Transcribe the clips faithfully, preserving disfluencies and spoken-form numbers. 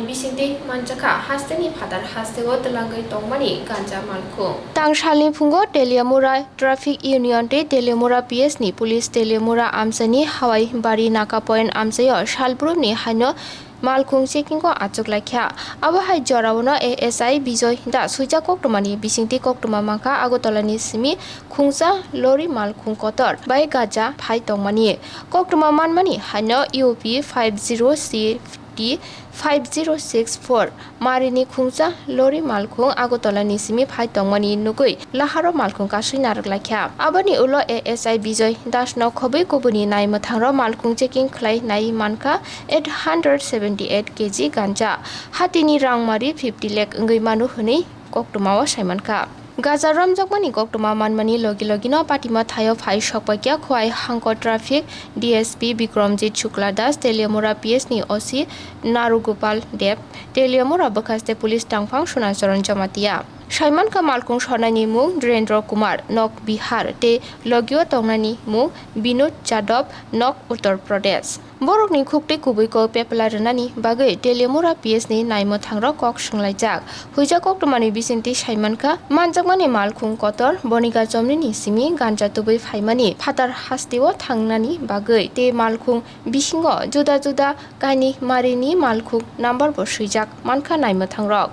Bisingtwi manjakha hasteni phatar hasteo twlangwi tongmani ganja malkhung. Tangsalni phungo Teliamura Traffic Union tei Teliamura P S ni police Teliamura amchaini Hawai Bari Naka Point amchaio salbrumni haino malkhung checking o achuk laikha. Abo hai jorao no A S I Bijoy Das swijak koktwmani bisingtwi koktwma mankha Agartala ni simi khungsa lori malkhung kotor bai ganja phai tongmani. Koktwma manmani haino U P five zero C T five zero six four marini khungsa lori malkhung Agartala ni simi phai tongmani nugwi laharo malkhung kasui narwk laikha. Aboni ulo A S I Bijoy Das no khobwi kubuni nai mwthangro malkhung checking khlai nai mankha eight hundred seventy eight K G ganja. Hatini rangmari fifty lakh wngwi mano hwnwi koktwmao saimankha. Ganja romjakmani koktwma manmani logi logino patima thaio phai sokpaikha Khowai Hangkor Traffic D S P Bikramjit Shukla Das, Teliamura P S ni O C Narugopal Deb, Teliamura bwkhaste police tangphang Sunacharan Jamatia. Saimankha malkhung sonani mung Dhirendra Kumar, nok Bihar, tei logio tongnani mung Binod Jadhav, nok Uttar Pradesh. Borokni khuktwi kubui kok pepla rwnani bagwi Teliamura P S ni naimwthangrok kok swnglaijak. Huijak koktwmani bisingtwi saimankha, manjakmani malkhung kotor Boniga chomnini simi ganja tubui phaimani phatar hasteo thangnani bagwi tei malkhung bisingo juda juda kaini marini malkhung number bo swijak mankha naimwthangrok.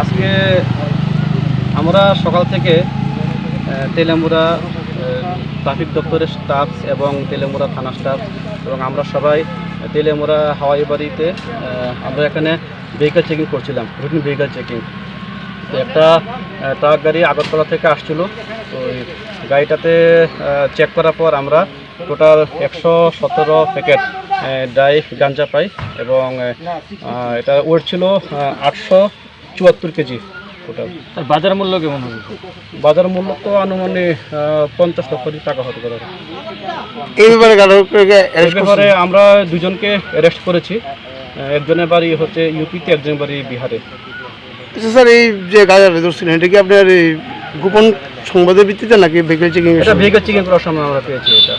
আজকে আমরা সকাল থেকে, আহ, তেলিয়ামুড়া, আহ, ট্রাফিক দপ্তরের স্টাফ এবং তেলিয়ামুড়া থানা স্টাফ এবং আমরা সবাই তেলিয়ামুড়া হাওয়াই বাড়িতে, আহ, আমরা এখানে ভেহিকল চেকিং করছিলাম, রুটিন ভেহিকল চেকিং। তো একটা, আহ, ট্রাক গাড়ি আগরতলা থেকে আসছিল। তো ওই গাড়িটাতে, আহ, চেক করার পর আমরা টোটাল একশো সতেরো প্যাকেট, আহ, ড্রাই গাঞ্জা পাই এবং, আহ, আহ, এটা ওয়েট ছিল, আহ, আটশো চুয়াত্তর কেজি টোটাল। আর বাজার মূল্য কেমন হবে? বাজার মূল্য তো আনুমানিক, আহ, পঞ্চাশ লক্ষ টাকা হতে পারে। এই ব্যাপারে কারো কেউ অ্যারেস্ট এই ব্যাপারে করছেন? আমরা দুজনকে অ্যারেস্ট করেছি। আহ, একজনের বাড়ি হচ্ছে ইউপিতে, একজনের বাড়ি বিহারে। আচ্ছা স্যার, এই যে গাঁজা ধরছিলেন, এটা কি আপনার এই গোপন সংবাদের ভিত্তিতে নাকি ভেহিকল চেকিং? এটা ভেহিকল চেকিং করার সময় আমরা পেয়েছি এটা।